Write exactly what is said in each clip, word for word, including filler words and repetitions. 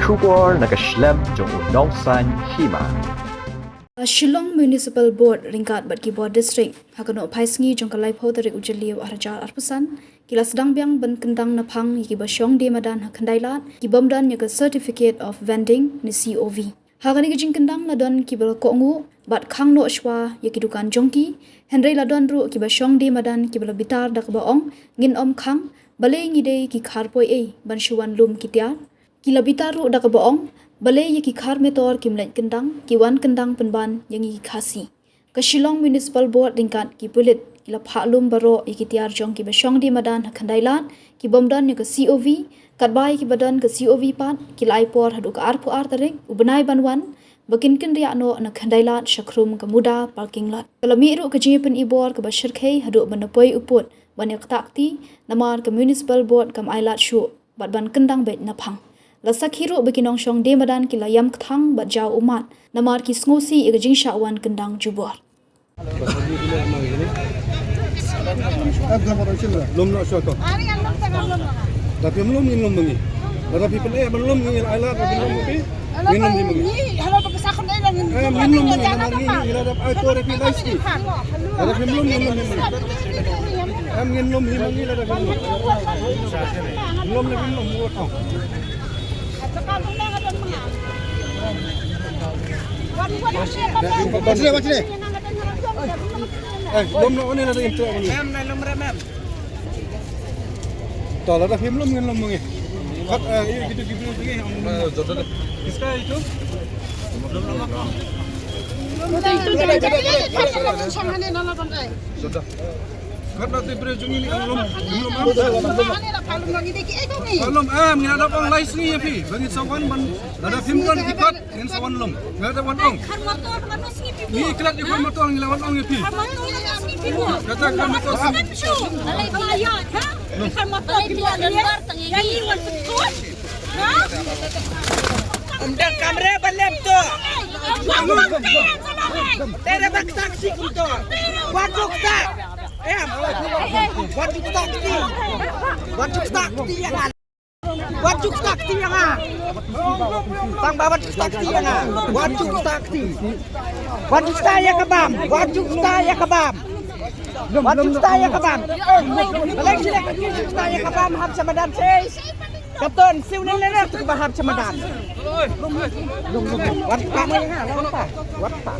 Khubor na ka shlem jong u nongsan hima. Shillong Municipal Board ryngkat bad ki bor district ha ka nohphai sngi jong ka laiphew tarik u Jylliew arhajar arphew san ki la sdang biang ban kyndang naphang ïa kiba shong die madan ha Khyndai Lad ki bym don ïa ka Certificate of Vending ne C O V. Ha kane ka jingkyndang la don kiba la kohnguh bad khang noh shuwa ïa ki dukan jong ki, hynrei la don ruh kiba shong die madan kiba la bitar da kaba ong ngin ym khang, balei ngi dei ki khar poi ei ban shu wan lum ki tiar. Ki la bitar ruh da kaba ong balei ïa ki khar metor kim leit kyndang, ki wan kyndang pynban ïa ngi ki Khasi. Ka Shillong Municipal Board ryngkat ki pulit ki la phah lum baroh ïa ki tiar jong kiba shong die madan ha Khyndai Lad ki bym don ïa ka C O V, katba ïa kiba don ka C O V pat ki la ai por haduh ka arphew ar tarik u bnai ban wan ba kin kynriah noh na Khyndai Lad sha khrum ka Muda parking lot. Ka la mih ruh ka jingïapynibor kaba shyrkhei haduh ban da poi u pud ban ïa ktah kti, namar ka Municipal Board kam ai lad shuh bad ban kyndang beit naphang. La sakhi ruh ba ki nongshong die madan ki la ïam kthang bad jaw ummat namar ki sngewsih ïa ka jingshah wan kyndang jubor. Lum noh shuwa to. Da phim lum ngin lum ma ngi. Da phim pyneh ban lum ngi, ai lad da phim lum ma ngi. Ngin lum hi ma ngi. Em, ngin lum ma ngi, namar ngi ngi la dep ai to da phi lai ski. Da phim lum ngin lum hi ma ngi. Em, ngin lum hi ma ngi la da phim lum. Lum na phim lum mo to. Watch deh, watch deh. Eh, lum na one la da intro. Em, na lum re mem. To, lada phim lum ngin lum ma ngi. Khat, eh, ïa, gitu, gitu, gitu, gitu. Kiska itu? Khat na ti bre jong ngi lum, lum am. Lum am, ngi la dap ong lai sngi ïa phi. Ba ngin sa wan ban, lada phim don ki khat. Ngin sa wan lum. Nga da wan ong. Ngi klet ïa khar motor ngi la wan ong ïa phi. Kata khar motor. Ym da kamre ba lem to. Tere bak taxi kum to. Wat juk tak. Em. Wat juk tak ti. Wat juk tak ti. Wat ju kta kti ïa nga. Tang ba wat ju kta kti ïa nga. Wat ju kta kti. Wat ju kta ïa ka bam. Wat ju kta ïa ka bam. Wat ju kta ïa ka bam. Balei sila ka ju kta ïa ka bam hap sha madan sei. Ka ton siw ne ne ne tu ba hap sha madan. Wat pa mo ïa nga, wat pa. Wat pa.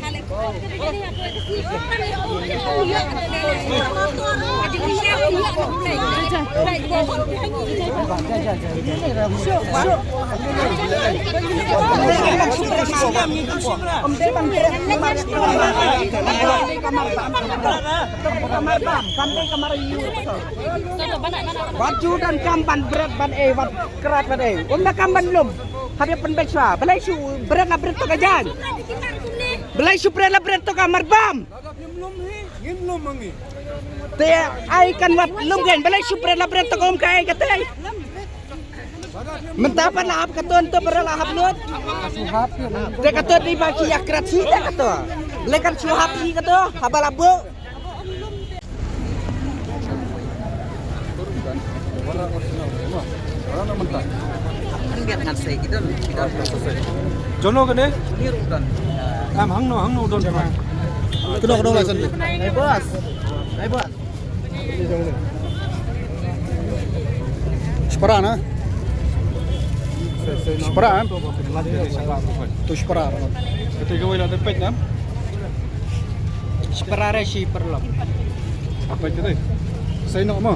Wat ju don kam ban bret ban ei, wat krat ban ei. Um da kam ban lum. Hap ïa pynbeit shuwa. Balei shu bret la bret to ka jaiñ. Balei shu bret la bret to ka marbam. Te ai kan wat lum kein, balei shu bret la bret to ka um ka ei ka tei. Mynta pat la hap ka ton to, para la hap lut. Te ka ton dei ba ki ïa krat hi te ka to. Balei kan shu hap hi ka to, haba la buh. Jono kane? Am hangno, hangno don. Kano, kano license? Ai bas. Ai bas. Shipara na? Shipara. Tu shipara. Kata kawei la da peit na? Shipara ra shi paralok. Apa kata? Sai nok mo.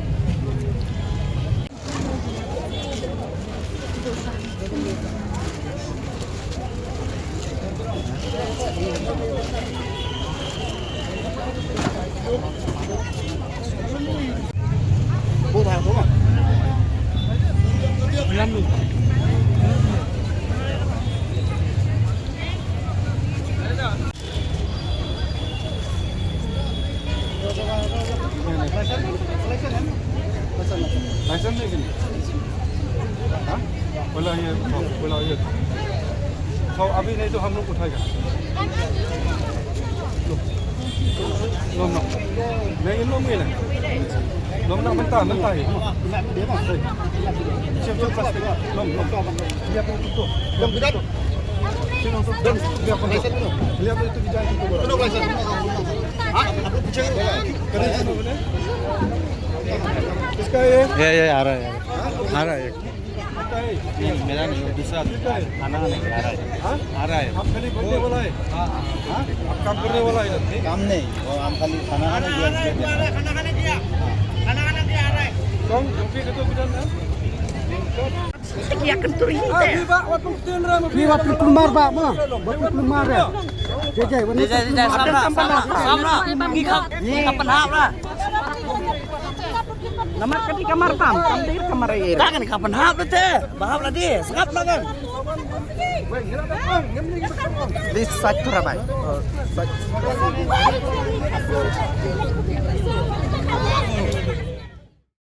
Licence नहीं है। हाँ? बोला ये, बोला ये। तो अभी नहीं तो हम लोग उठाएगा। Lom, lom. Lei, lom, lei. Lom, lom, mentah, mentah. Siap, siap, plastik. Lom, lom. Lihat itu. Lom, lihat. Sini, langsung. Lom, lihat, lom. Lihat itu di jalan itu. Hah? Apa bicara? Kerja itu mana? Iska ye? Ya, ya, ya, आ रहा है, आ रहा है। नहीं, मेरा नहीं, वो दूसरा खाना नहीं खा रहा है। हाँ? आ रहा है। आप खाली बोलने वाला है? हाँ, हाँ। आप काम करने वाला है ना? काम नहीं, वो हम खाली खाना खाने के लिए इसलिए थे। खाना खाने दिया। खाना खाने दिया, आ रहा है। कौन? कॉफी का तो बिना ना? Yak nturi. Ni wa pun kulmar ba ma. Wa pun kulmar ya. Jai jai wa ni. Jai jai, samla, samla, samla. Ni ka, ni ka panhap la. Namar ka di kamar tam, tam di kamar air. Ka kan ka panhap la te. Bahap la di, sngap la kan. Please sat thura bai.